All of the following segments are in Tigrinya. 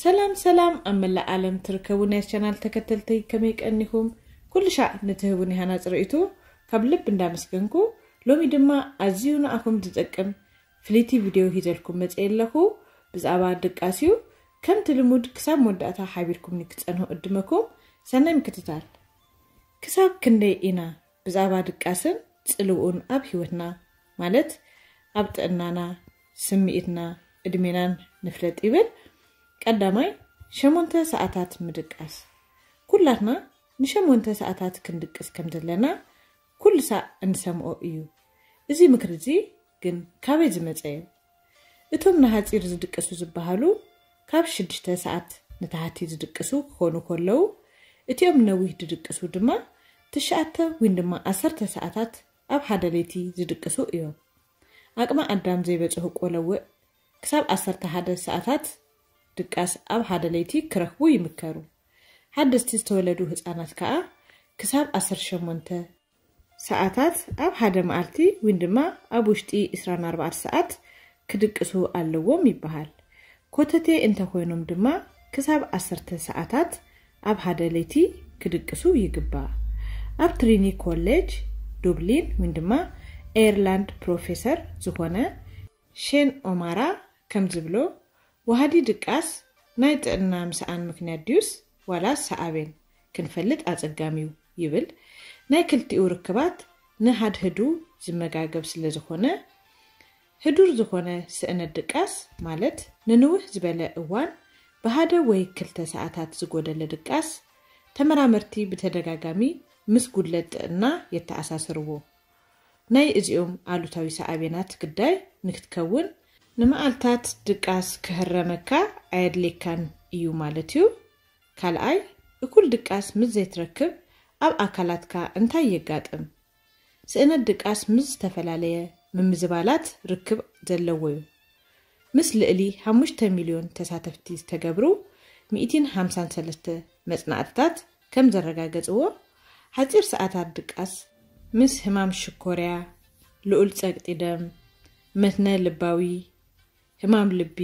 ሰላም ሰላም፣ ኣብ መላእ ዓለም ትርከቡ ናይ ቻናል ተከተልተይ ከመይ ቀኒኹም? ኩሉ ሻዕ ንትህቡኒ ሃናፂ ርእይቶ ካብ ልብ እንዳመስገንኩ፣ ሎሚ ድማ ኣዝዩ ንኣኹም ዝጠቅም ፍልይቲ ቪድዮ ሂዘልኩም መፅየ ኣለኹ። ብዛዕባ ድቃስ እዩ። ከምቲ ልሙድ ክሳብ መወዳእታ ሓቢርኩምኒ ክፀንሑ እድመኩም። ሰናይ ምክትታል። ክሳብ ክንደይ ኢና ብዛዕባ ድቃስን ጽልውኡን ኣብ ህይወትና፣ ማለት ኣብ ጥዕናና፣ ስምዒትና፣ ዕድሜናን ንፍለጥ ይብል። ቀዳማይ፣ ሸሞንተ ሰዓታት ምድቃስ። ኩላትና ንሸሞንተ ሰዓታት ክንድቅስ ከም ዘለና ኩሉ ሳዕ እንሰምዖ እዩ። እዚ ምክሪ እዚ ግን ካበይ ዝመጸ እዩ? እቶም ንሃጺር ዝድቅሱ ዝበሃሉ ካብ ሽዱሽተ ሰዓት ንታሕቲ ዝድቅሱ ክኾኑ ከለዉ፣ እቲኦም ነዊህ ዝድቅሱ ድማ ትሽዓተ ወይ ድማ ዓሰርተ ሰዓታት ኣብ ሓደ ለይቲ ዝድቅሱ እዮም። ኣቅመ ኣዳም ዘይበጽሑ ቆለውዕ ክሳብ ዓሰርተ ሓደ ሰዓታት ድቃስ ኣብ ሓደ ለይቲ ክረኽቡ ይምከሩ። ሓደስቲ ዝተወለዱ ህጻናት ከኣ ክሳብ ዓሰርተ ሸሞንተ ሰዓታት ኣብ ሓደ መዓልቲ ወይ ድማ ኣብ ውሽጢ ዕስራን ኣርባዕተ ሰዓት ክድቅሱ ኣለዎም ይበሃል። ኮተቴ እንተኾይኖም ድማ ክሳብ ዓሰርተ ሰዓታት ኣብ ሓደ ለይቲ ክድቅሱ ይግባእ። ኣብ ትሪኒ ኮሌጅ ዱብሊን ወይ ድማ ኤርላንድ ፕሮፌሰር ዝኾነ ሼን ኦማራ ከም ዝብሎ፣ ዋህዲ ድቃስ ናይ ጥዕና ምስኣን ምክንያት ድዩስ ዋላስ ሳዕቤን ክንፈልጥ ኣጸጋሚ እዩ ይብል። ናይ ክልቲኡ ርክባት ንሃድህዱ ዝመጋገብ ስለ ዝኾነ፣ ህዱር ዝኾነ ስእነት ድቃስ፣ ማለት ንንውሕ ዝበለ እዋን ብሃደ ወይ ክልተ ሰዓታት ዝጎደለ ድቃስ፣ ተመራመርቲ ብተደጋጋሚ ምስ ጉድለት ጥዕና የተኣሳስርዎ። ናይ እዚኦም ኣሉታዊ ሳዕቤናት ግዳይ ንክትከውን፣ ንመዓልታት ድቃስ ክህረመካ ኣየድልየካን እዩ ማለት እዩ። ካልኣይ፣ እኩል ድቃስ ምስ ዘይትረክብ ኣብ ኣካላትካ እንታይ የጋጥም? ስእነት ድቃስ ምስ ዝተፈላለየ ምምዝባላት ርክብ ዘለዎ እዩ። ምስ ልዕሊ ሓሙሽተ ሚልዮን ተሳተፍቲ ዝተገብሩ ሚእትን ሓምሳን ሰለስተ መጽናዕትታት ከም ዘረጋገጽዎ፣ ሓጺር ሰዓታት ድቃስ ምስ ህማም ሽኮርያ፣ ልዑል ጸቅጢ ደም፣ መትነ ልባዊ፣ ህማም ልቢ፣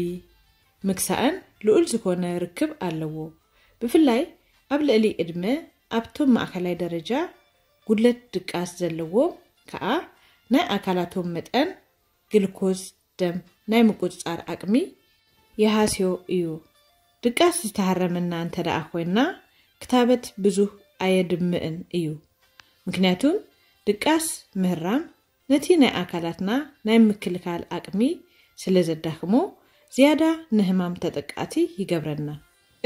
ምግሳእን ልዑል ዝኾነ ርክብ ኣለዎ። ብፍላይ ኣብ ልዕሊ ዕድመ፣ ኣብቶም ማእከላይ ደረጃ ጉድለት ድቃስ ዘለዎም ከኣ ናይ ኣካላቶም መጠን ግልኮዝ ደም ናይ ምቁጽጻር ዓቅሚ ይሃስዮ እዩ። ድቃስ ዝተሃረመና እንተ ደኣ ኮይንና፣ ክታበት ብዙህ ኣየድምእን እዩ። ምክንያቱም ድቃስ ምህራም ነቲ ናይ ኣካላትና ናይ ምክልካል ዓቅሚ ስለ ዘዳኽሞ፣ ዝያዳ ንህማም ተጠቃዕቲ ይገብረና።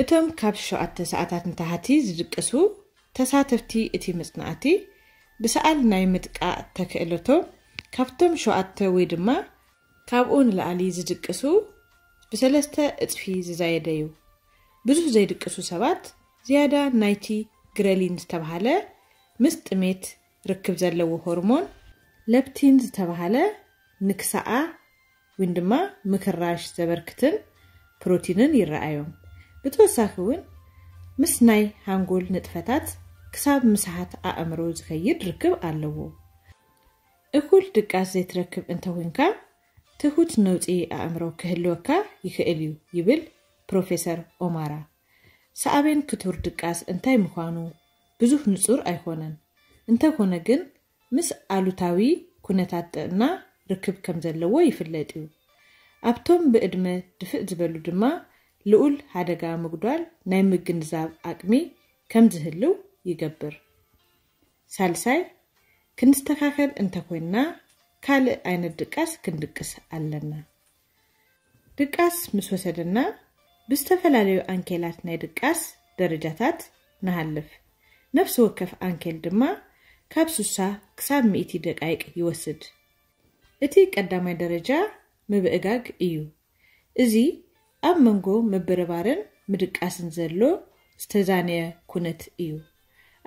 እቶም ካብ ሸውዓተ ሰዓታት ንታሕቲ ዝድቅሱ ተሳተፍቲ እቲ መጽናዕቲ፣ ብሰኣል ናይ ምጥቃዕ ተክእለቶም ካብቶም ሸውዓተ ወይ ድማ ካብኡ ንላዕሊ ዝድቅሱ ብሰለስተ እጽፊ ዝዛየደ እዩ። ብዙህ ዘይድቅሱ ሰባት ዝያዳ ናይቲ ግረሊን ዝተባህለ ምስ ጥሜት ርክብ ዘለዎ ሆርሞን፣ ሌፕቲን ዝተባህለ ንክሳኣ ወይ ድማ ምክራሽ ዘበርክትን ፕሮቲንን ይረኣዮም። ብተወሳኺ እውን ምስ ናይ ሃንጎል ንጥፈታት ክሳብ ምስሓት ኣእምሮ ዝኸይድ ርክብ ኣለዎ። እኹል ድቃስ ዘይትረክብ እንተኾይንካ፣ ትሑት ነውጺ ኣእምሮ ክህልወካ ይኽእል እዩ ይብል ፕሮፌሰር ኦማራ። ሳዕቤን ክቱር ድቃስ እንታይ ምዃኑ ብዙህ ንጹር ኣይኮነን። እንተኾነ ግን፣ ምስ ኣሉታዊ ኩነታት ጥዕና ርክብ ከም ዘለዎ ይፍለጥ እዩ። ኣብቶም ብዕድመ ድፍእ ዝበሉ ድማ ልዑል ሓደጋ ምጉዳል ናይ ምግንዛብ ዓቅሚ ከም ዝህልው ይገብር። ሳልሳይ፣ ክንስተኻኸል እንተኮይንና ካልእ ዓይነት ድቃስ ክንድቅስ ኣለና። ድቃስ ምስ ወሰደና ብዝተፈላለዩ ኣንኬላት ናይ ድቃስ ደረጃታት ንሃልፍ። ነፍሲ ወከፍ ኣንኬል ድማ ካብ ሱሳ ክሳብ ሚእቲ ደቃይቅ ይወስድ። እቲ ቀዳማይ ደረጃ ምብእጋግ እዩ። እዚ ኣብ መንጎ ምብርባርን ምድቃስን ዘሎ ዝተዛነየ ኩነት እዩ።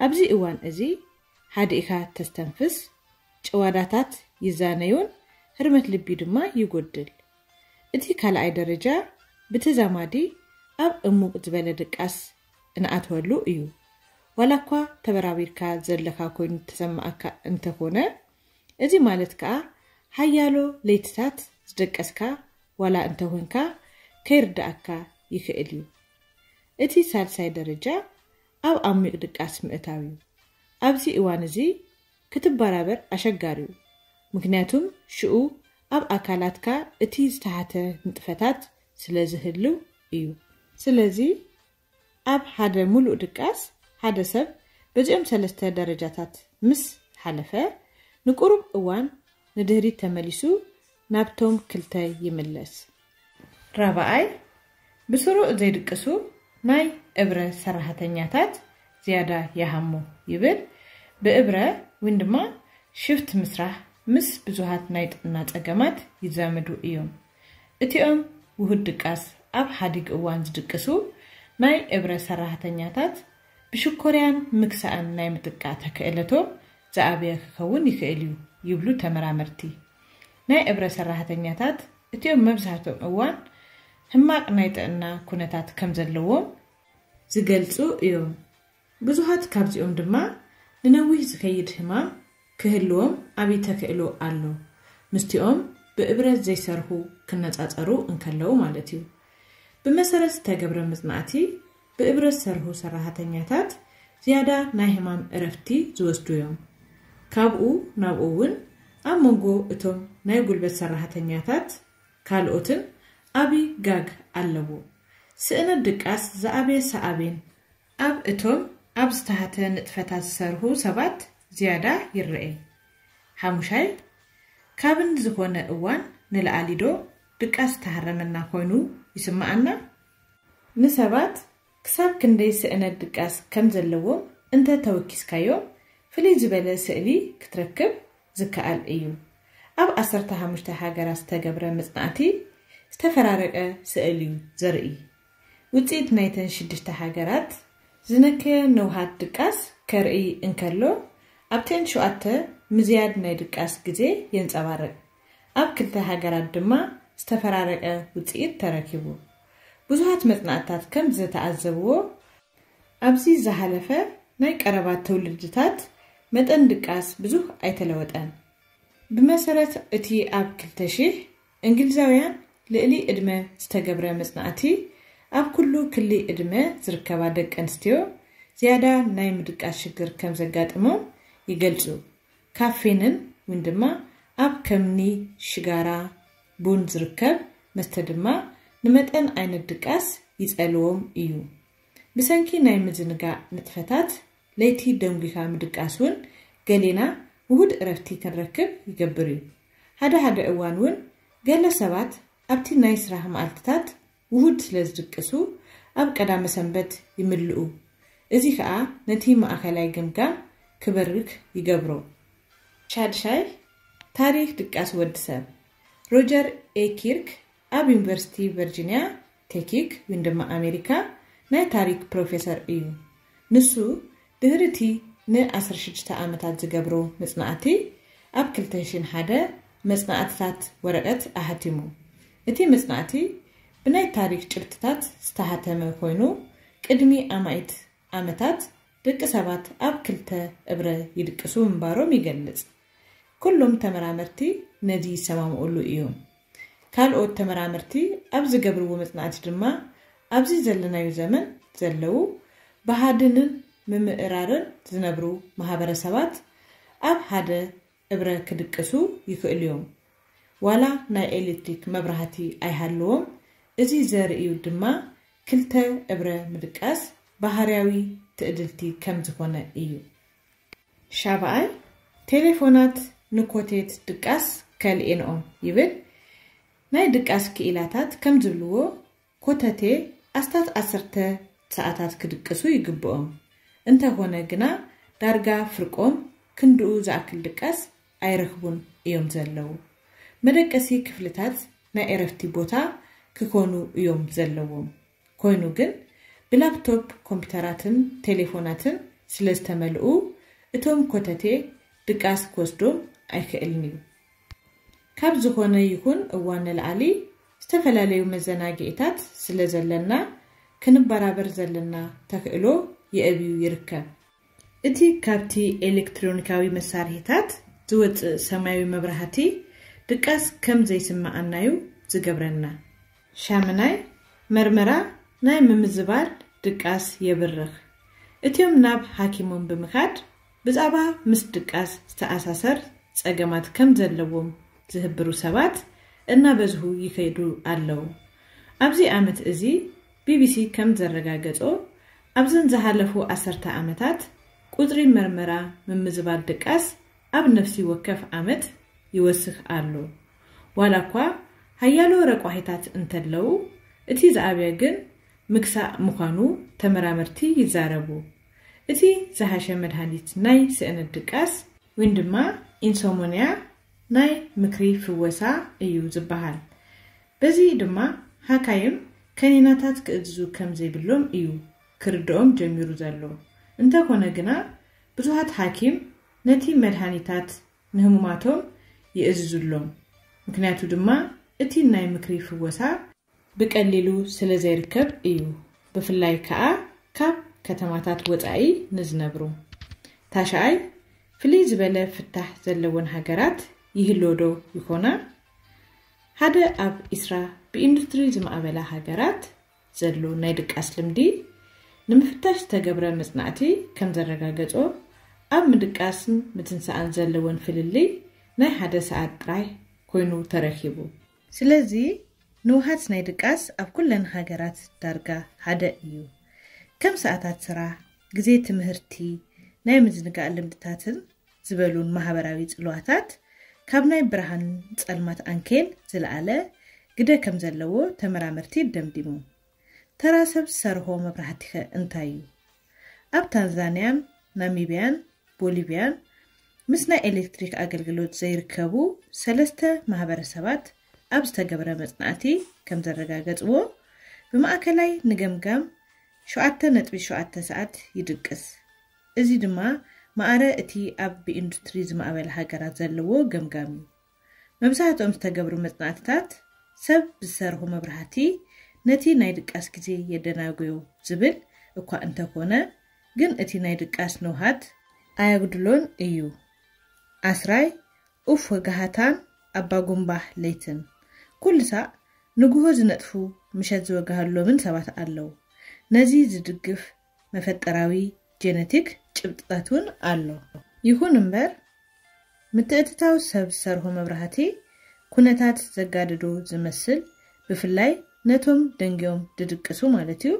ኣብዚ እዋን እዚ ሃዲእካ ተስተንፍስ፣ ጭዋዳታት ይዛነዩን ህርመት ልቢ ድማ ይጎድል። እቲ ካልኣይ ደረጃ ብተዛማዲ ኣብ እሙቕ ዝበለ ድቃስ እንኣትወሉ እዩ። ዋላ እኳ ተበራቢርካ ዘለኻ ኮይኑ ተሰማኣካ እንተኾነ፣ እዚ ማለት ከኣ ሓያሎ ለይትታት ዝደቀስካ ዋላ እንተኾንካ ከይርዳኣካ ይኽእል እዩ። እቲ ሳልሳይ ደረጃ ኣብ ዓሚቕ ድቃስ ምእታው እዩ። ኣብዚ እዋን እዚ ክትበራበር ኣሸጋሪ እዩ፣ ምክንያቱም ሽኡ ኣብ ኣካላትካ እቲ ዝተሓተ ንጥፈታት ስለ ዝህልው እዩ። ስለዚ ኣብ ሓደ ምሉእ ድቃስ ሓደ ሰብ በዚኦም ሰለስተ ደረጃታት ምስ ሓለፈ ንቁሩብ እዋን ንድህሪት ተመሊሱ ናብቶም ክልተ ይምለስ። ራብኣይ፣ ብስሩዕ ዘይድቅሱ ናይ እብረ ሰራሕተኛታት ዝያዳ ይሃሙ ይብል። ብእብረ ወይን ድማ ሽፍት ምስራሕ ምስ ብዙሃት ናይ ጥዕና ጸገማት ይዛመዱ እዮም። እቲኦም ውሁድ ድቃስ ኣብ ሓዲግ እዋን ዝድቅሱ ናይ እብረ ሰራሕተኛታት ብሽኮርያን ምክሳእን ናይ ምጥቃ ተክእለቶም ዝኣበየ ክኸውን ይኽእል እዩ ይብሉ ተመራመርቲ። ናይ እብረ ሰራሕተኛታት እቲኦም መብዛሕትኦም እዋን ህማቕ ናይ ጥዕና ኩነታት ከም ዘለዎም ዝገልጹ እዮም። ብዙሃት ካብዚኦም ድማ ንነዊሕ ዝኸይድ ህማም ክህልዎም ዓቢ ተክእሎ ኣሎ፣ ምስቲኦም ብእብረት ዘይሰርሑ ክነጻጸሩ እንከለዉ ማለት እዩ። ብመሰረት ዝተገብረ መጽናዕቲ፣ ብእብረት ዝሰርሑ ሰራሕተኛታት ዝያዳ ናይ ህማም እረፍቲ ዝወስዱ እዮም። ካብኡ ናብኡ እውን ኣብ መንጎ እቶም ናይ ጉልበት ሰራሕተኛታት ካልኦትን ዓቢ ጋግ ኣለዎ። ስእነት ድቃስ ዝኣበየ ሳዕቤን ኣብ እቶም ኣብ ዝተሓተ ንጥፈታት ዝሰርሑ ሰባት ዝያዳ ይረኤ። ሓሙሻይ፣ ካብን ዝኾነ እዋን ንላዕሊ ዶ ድቃስ ዝተሃረመና ኮይኑ ይስምዓና? ንሰባት ክሳብ ክንደይ ስእነት ድቃስ ከም ዘለዎም እንተ ተወኪስካዮም፣ ፍልይ ዝበለ ስእሊ ክትረክብ ዝከኣል እዩ። ኣብ ዓሰርተ ሓሙሽተ ሃገራት ዝተገብረ መጽናዕቲ ዝተፈራረቀ ስእሊ እዩ ዘርኢ። ውጽኢት ናይተን ሽዱሽተ ሃገራት ዝነከየ ነውሃት ድቃስ ከርኢ እንከሎ፣ ኣብተን ሸውዓተ ምዝያድ ናይ ድቃስ ግዜ የንጸባርቕ። ኣብ ክልተ ሃገራት ድማ ዝተፈራረቀ ውጽኢት ተረኪቡ። ብዙሃት መጽናዕትታት ከም ዝተዓዘብዎ፣ ኣብዚ ዝሓለፈ ናይ ቀረባ ትውልድታት መጠን ድቃስ ብዙህ ኣይተለወጠን። ብመሰረት እቲ ኣብ ክልተ ሽሕ እንግሊዛውያን ልእሊ ዕድመ ዝተገብረ መጽናዕቲ፣ ኣብ ኩሉ ክሊ ዕድመ ዝርከባ ደቂ ኣንስትዮ ዝያዳ ናይ ምድቃስ ሽግር ከም ዘጋጥሞም ይገልጹ። ካፌንን እውን ድማ ኣብ ከምኒ ሽጋራ፣ ቡን ዝርከብ መስተ ድማ ንመጠን ዓይነት ድቃስ ይጸልዎም እዩ። ብሰንኪ ናይ ምዝንጋዕ ንጥፈታት ለይቲ ደንጒኻ ምድቃስ እውን ገሌና ውሁድ እረፍቲ ክንረክብ ይገብር እዩ። ሓደ ሓደ እዋን እውን ገለ ሰባት ኣብቲ ናይ ስራሕ መዓልትታት ውሁድ ስለ ዝድቅሱ ኣብ ቀዳመ ሰንበት ይምልኡ። እዚ ከኣ ነቲ ማእከላይ ገምጋም ክበርክ ይገብሮ። ሻድሻይ፣ ታሪኽ ድቃስ ወዲ ሰብ። ሮጀር ኤ ኪርክ ኣብ ዩኒቨርሲቲ ቨርጂኒያ ቴኪክ ወይን ድማ ኣሜሪካ ናይ ታሪክ ፕሮፌሰር እዩ። ንሱ ድህሪ እቲ ን ዓሰርተ ሽዱሽተ ዓመታት ዝገብሮ መጽናዕቲ ኣብ ክልተ ሽሕን ሓደ መጽናዕትታት ወረቐት ኣሓቲሙ። እቲ መጽናዕቲ ብናይ ታሪክ ጭብጥታት ዝተሓተመ ኮይኑ ቅድሚ ኣማኢት ዓመታት ደቂ ሰባት ኣብ ክልተ እብረ ይድቅሱ ምንባሮም ይገልጽ። ኩሎም ተመራመርቲ ነዚ ይሰማምኡሉ እዮም። ካልኦት ተመራመርቲ ኣብ ዝገብርዎ መጽናዕቲ ድማ ኣብዚ ዘለናዮ ዘመን ዘለዉ ብሃድንን ምምእራርን ዝነብሩ ማህበረሰባት ኣብ ሓደ እብረ ክድቅሱ ይኽእሉ እዮም። ዋላ ናይ ኤሌክትሪክ መብራህቲ ኣይሃልዎም፣ እዚ ዘርእዩ ድማ ክልተ እብረ ምድቃስ ባህርያዊ ትዕድልቲ ከም ዝኾነ እዩ። ሻብኣይ፣ ቴሌፎናት ንኮቴት ድቃስ ከልኤንኦም ይብል። ናይ ድቃስ ክኢላታት ከም ዝብልዎ፣ ኮተቴ ኣስታት ዓሰርተ ሰዓታት ክድቅሱ ይግብኦም። እንተኾነ ግና ዳርጋ ፍርቆም ክንድኡ ዝኣክል ድቃስ ኣይረኽቡን እዮም ዘለዉ። መደቀሲ ክፍልታት ናይ ዕረፍቲ ቦታ ክኾኑ እዮም ዘለዎም። ኮይኑ ግን ብላፕቶፕ ኮምፒተራትን ቴሌፎናትን ስለ ዝተመልኡ እቶም ኮተቴ ድቃስ ክወስዶም ኣይክእልን እዩ። ካብ ዝኾነ ይኹን እዋን ንላዕሊ ዝተፈላለዩ መዘናግዒታት ስለ ዘለና ክንበራበር ዘለና ተኽእሎ የእብዩ ይርከብ። እቲ ካብቲ ኤሌክትሮኒካዊ መሳርሒታት ዝወጽእ ሰማያዊ መብራህቲ ድቃስ ከም ዘይስምዓናዩ ዝገብረና። ሻምናይ፣ መርመራ ናይ ምምዝባል ድቃስ የብርኽ። እቲኦም ናብ ሓኪሞም ብምኻድ ብዛዕባ ምስ ድቃስ ዝተኣሳሰር ጸገማት ከም ዘለዎም ዝህብሩ ሰባት እናበዝሁ ይኸዱ ኣለዉ። ኣብዚ ዓመት እዚ ቢቢሲ ከም ዘረጋገጾ ኣብዘን ዝሓለፉ ዓሰርተ ዓመታት ቁጽሪ መርመራ ምምዝባል ድቃስ ኣብ ነፍሲ ወከፍ ዓመት ይወስኽ ኣሎ። ዋላ እኳ ሓያሎ ረቋሒታት እንተለዉ፣ እቲ ዝዓበየ ግን ምግሳዕ ምዃኑ ተመራመርቲ ይዛረቡ። እቲ ዝሓሸ መድሃኒት ናይ ስእነት ድቃስ ወይን ድማ ኢንሶሞንያ ናይ ምክሪ ፍወሳ እዩ ዝበሃል። በዚ ድማ ሓካይም ከኒናታት ክእዝዙ ከም ዘይብሎም እዩ ክርድኦም ጀሚሩ ዘሎ። እንተኾነ ግና ብዙሃት ሓኪም ነቲ መድሃኒታት ንህሙማቶም ይእዝዙሎም። ምክንያቱ ድማ እቲ ናይ ምክሪ ፍወሳ ብቀሊሉ ስለ ዘይርከብ እዩ። ብፍላይ ከኣ ካብ ከተማታት ወጻኢ ንዝነብሩ። ታሽኣይ፣ ፍልይ ዝበለ ፍታሕ ዘለወን ሃገራት ይህልዎ ዶ ይኾና? ሓደ ኣብ ኢስራ ብኢንዱስትሪ ዝማዕበላ ሃገራት ዘሎ ናይ ድቃስ ልምዲ ንምፍታሽ ዝተገብረ መጽናዕቲ ከም ዘረጋገጾ፣ ኣብ ምድቃስን ምትንሳእን ዘለወን ፍልልይ ናይ ሓደ ሰዓት ጥራይ ኮይኑ ተረኺቡ። ስለዚ ንውሃት ናይ ድቃስ ኣብ ኩለን ሃገራት ዳርጋ ሓደ እዩ። ከም ሰዓታት ስራሕ፣ ግዜ ትምህርቲ፣ ናይ ምዝንጋዕ ልምድታትን ዝበሉን ማህበራዊ ጽልዋታት ካብ ናይ ብርሃን ጸልማት ኣንኬል ዝለዓለ ግደ ከም ዘለዎ ተመራመርቲ ደምዲሞም። ተራ ሰብ ዝሰርሖ መብራህቲኸ እንታይ እዩ? ኣብ ታንዛንያን ናሚብያን ቦሊቪያን ምስ ናይ ኤሌክትሪክ ኣገልግሎት ዘይርከቡ ሰለስተ ማህበረሰባት ኣብ ዝተገብረ መጽናዕቲ ከም ዘረጋገጽዎ፣ ብማእከላይ ንገምጋም ሸውዓተ ነጥቢ ሸውዓተ ሰዓት ይድቅስ። እዚ ድማ ማዕረ እቲ ኣብ ብኢንዱስትሪ ዝማዕበለ ሃገራት ዘለዎ ገምጋም እዩ። መብዛሕትኦም ዝተገብሩ መጽናዕትታት ሰብ ዝሰርሖ መብራህቲ ነቲ ናይ ድቃስ ግዜ የደናጎዮ ዝብል እኳ እንተኾነ፣ ግን እቲ ናይ ድቃስ ነውሃት ኣየጉድሎን እዩ። ዓስራይ፣ ኡፍ ወጋሃታን ኣባጉምባህ ለይትን። ኩሉ ሳዕ ንጉሆ ዝነጥፉ ምሸት ዝወጋሃሎምን ሰባት ኣለዉ። ነዚ ዝድግፍ መፈጠራዊ ጄነቲክ ጭብጥታት እውን ኣሎ። ይኹን እምበር፣ ምትእትታው ሰብ ዝሰርሖ መብራህቲ ኩነታት ዘጋድዶ ዝመስል፣ ብፍላይ ነቶም ደንጊዮም ድድቅሱ ማለት እዩ፣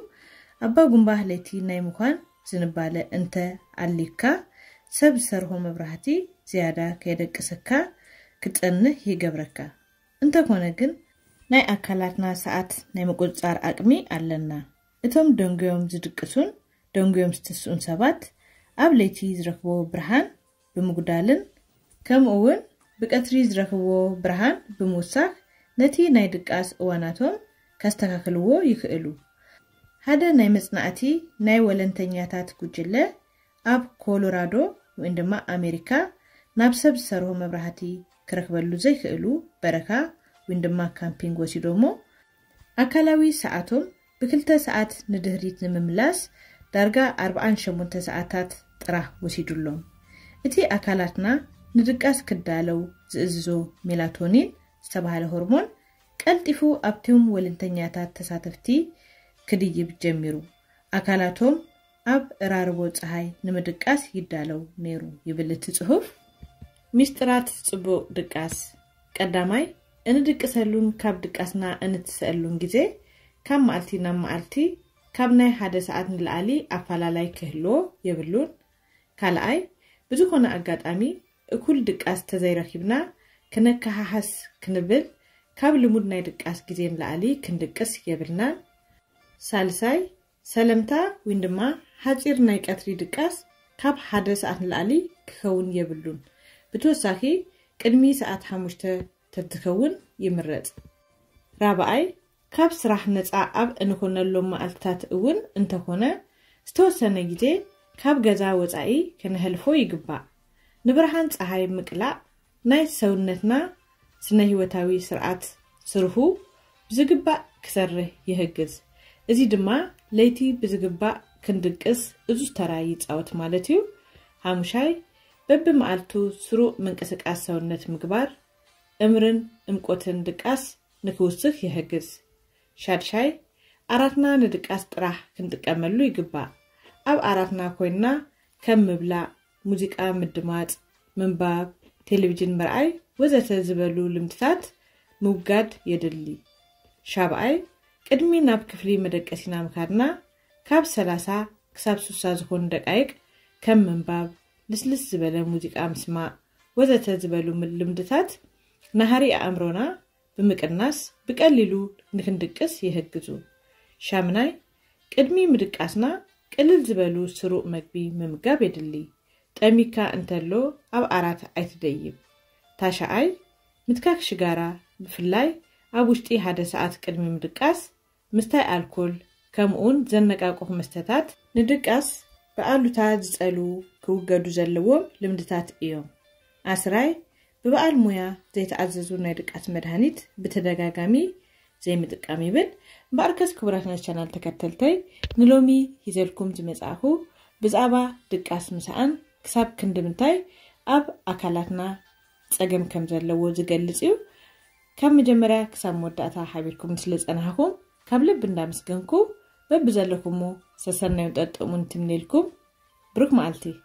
ኣባጉምባህ ለይቲ ናይ ምዃን ዝንባለ እንተ ኣልዩካ፣ ሰብ ዝሰርሖ መብራህቲ ዝያዳ ከየደቅሰካ ክትጸንህ ይገብረካ። እንተኾነ ግን፣ ናይ ኣካላትና ሰዓት ናይ ምቁጽጻር ዓቕሚ ኣለና። እቶም ደንጎዮም ዝድቅሱን ደንጎዮም ዝትስኡን ሰባት ኣብ ለይቲ ዝረኽብዎ ብርሃን ብምጉዳልን ከምኡ እውን ብቀትሪ ዝረኽብዎ ብርሃን ብምውሳኽ ነቲ ናይ ድቃስ እዋናቶም ከስተካክልዎ ይኽእሉ። ሓደ ናይ መጽናዕቲ ናይ ወለንተኛታት ጉጅለ ኣብ ኮሎራዶ ወይም ድማ ኣሜሪካ ናብ ሰብ ዝሰርሆ መብራህቲ ክረኽበሉ ዘይክእሉ በረኻ ወይም ድማ ካምፒንግ ወሲዶሞ ኣካላዊ ሰዓቶም ብክልተ ሰዓት ንድህሪት ንምምላስ ዳርጋ ኣርብዓን ሸሞንተ ሰዓታት ጥራሕ ወሲዱሎም። እቲ ኣካላትና ንድቃስ ክዳለው ዝእዝዞ ሜላቶኒን ዝተባህለ ሆርሞን ቀልጢፉ ኣብቶም ወለንተኛታት ተሳተፍቲ ክድይብ ጀሚሩ። ኣካላቶም ኣብ እራርቦ ጸሃይ ንምድቃስ ይዳለው ነይሩ ይብል እቲ ጽሑፍ። ሚስጥራት ጽቡቕ ድቃስ። ቀዳማይ፣ እንድቅሰሉን ካብ ድቃስና እንትስእሉን ግዜ ካብ መዓልቲ ናብ መዓልቲ ካብ ናይ ሓደ ሰዓት ንላዕሊ ኣፈላላይ ክህልዎ የብሉን። ካልኣይ፣ ብዝኾነ ኣጋጣሚ እኩል ድቃስ ተዘይረኪብና ክነከሓሕስ ክንብል ካብ ልሙድ ናይ ድቃስ ግዜ ንላዕሊ ክንድቅስ የብልናን። ሳልሳይ፣ ሰለምታ ወይን ድማ ሓጺር ናይ ቀትሪ ድቃስ ካብ ሓደ ሰዓት ንላዕሊ ክኸውን የብሉን። ብተወሳኺ ቅድሚ ሰዓት ሓሙሽተ ተትኸውን ይምረጽ። ራብኣይ፣ ካብ ስራሕ ነጻ ኣብ እንኾነሎም መዓልትታት እውን እንተኾነ ዝተወሰነ ግዜ ካብ ገዛ ወጻኢ ከነሕልፎ ይግባእ። ንብርሃን ጸሓይ ምቅላዕ ናይ ሰውነትና ስነ ህይወታዊ ስርዓት ስርሑ ብዝግባእ ክሰርህ ይሕግዝ። እዚ ድማ ለይቲ ብዝግባእ ክንድቅስ እዙዝ ተራ ይጻወት ማለት እዩ። ሓሙሻይ፣ በብመዓልቱ ስሩዕ ምንቅስቃስ ሰውነት ምግባር እምርን እምቆትን ድቃስ ንክውስኽ ይሕግዝ። ሻድሻይ፣ ዓራትና ንድቃስ ጥራሕ ክንጥቀመሉ ይግባእ። ኣብ ዓራትና ኮይንና ከም ምብላዕ፣ ሙዚቃ ምድማጽ፣ ምንባብ፣ ቴሌቪዥን ምርኣይ ወዘተ ዝበሉ ልምድታት ምውጋድ የድሊ። ሻብኣይ፣ ቅድሚ ናብ ክፍሊ መደቀሲና ምካድና ካብ ሰላሳ ክሳብ ስሳ ዝኾኑ ደቃይቅ ከም ምንባብ፣ ልስልስ ዝበለ ሙዚቃ ምስማዕ ወዘተ ዝበሉ ም- ልምድታት ናህሪ ኣእምሮና ብምቅናስ ብቀሊሉ ንክንድቅስ ይሕግዙ። ሻምናይ፣ ቅድሚ ምድቃስና ቅልል ዝበሉ ስሩእ መግቢ ምምጋብ የድሊ። ጠሚካ እንተሎ ኣብ ዓራት ኣይትደይብ። ታሽዓይ፣ ምትካክ ሽጋራ፣ ብፍላይ ኣብ ውሽጢ ሓደ ሰዓት ቅድሚ ምድቃስ፣ ምስታይ ኣልኮል፣ ከምኡውን ዘነቃቅሑ መስተታት ንድቃስ ብኣሉታ ዝጸሉ ክውገዱ ዘለዎም ልምድታት እዮም። ኣስራይ፣ ብበዓል ሙያ ዘይተኣዘዙ ናይ ድቃስ መድሃኒት ብተደጋጋሚ ዘይምጥቃም ይብል። እምበኣርከስ ክቡራት ናይ ቻናል ተከተልተይ፣ ንሎሚ ሂዘልኩም ዝመጻእኹ ብዛዕባ ድቃስ ምሳኣን ክሳብ ክንዲ ምንታይ ኣብ ኣካላትና ጸገም ከም ዘለዎ ዝገልጽ እዩ። ካብ መጀመርያ ክሳብ መወዳእታ ሓቢርኩም ስለ ጸናሕኩም ካብ ልቢ እንዳመስገንኩ፣ በብዘለኩሞ ሰሰናዩን ጠጠሙን ትምኔልኩም። ብሩክ መዓልቲ።